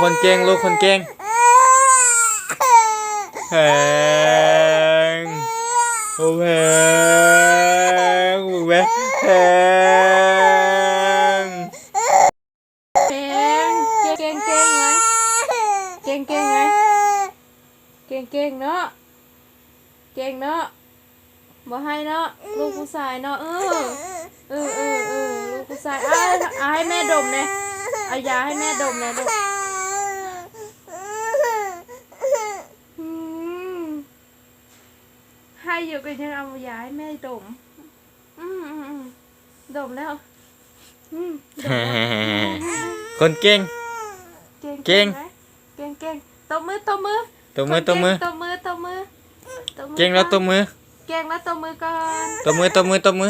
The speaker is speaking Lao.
ຄົນເກັ່ງ ລູກຄົນເກັ່ງ. ແພງ ໂອ້ ແພງ ເບິ່ງແມ ແພງ. ແພງ ເກັ່ງໆ ເກັ່ງໆ ເກັ່ງໆ ເກັ່ງໆ ເນາະ ເກັ່ງເນາະ ບໍ່ໄຫ້ເນາະ ລູກຜູ້ຊາຍເນາະ. ເອີ ເອີ ເອີ ເອີ ລູກຜູ້ຊາຍ. ເອົາ ເອົາໃຫ້ແມ່ດົມແດ່ ເອົາຢາໃຫ້ແມ່ດົມແດ່ລູກ. ອືມ ໄຫ້ຢູ່ກໍຍັງເອົາຢາໃຫ້ແມ່ດົມ. ອືມໆ ດົມແລ້ວ. ອືມ ຄົນເກັ່ງ ເກັ່ງ ເກັ່ງ ເກັ່ງ ເກັ່ງ. ຕົບມື ຕົບມື ຕົບມື ຕົບມື ຕົບມື ຕົບມື ຕົບມື. ເກັ່ງແລ້ວຕົບມື ເກັ່ງແລ້ວຕົບມືກ່ອນ. ຕົບມື ຕົບມື ຕົບມື.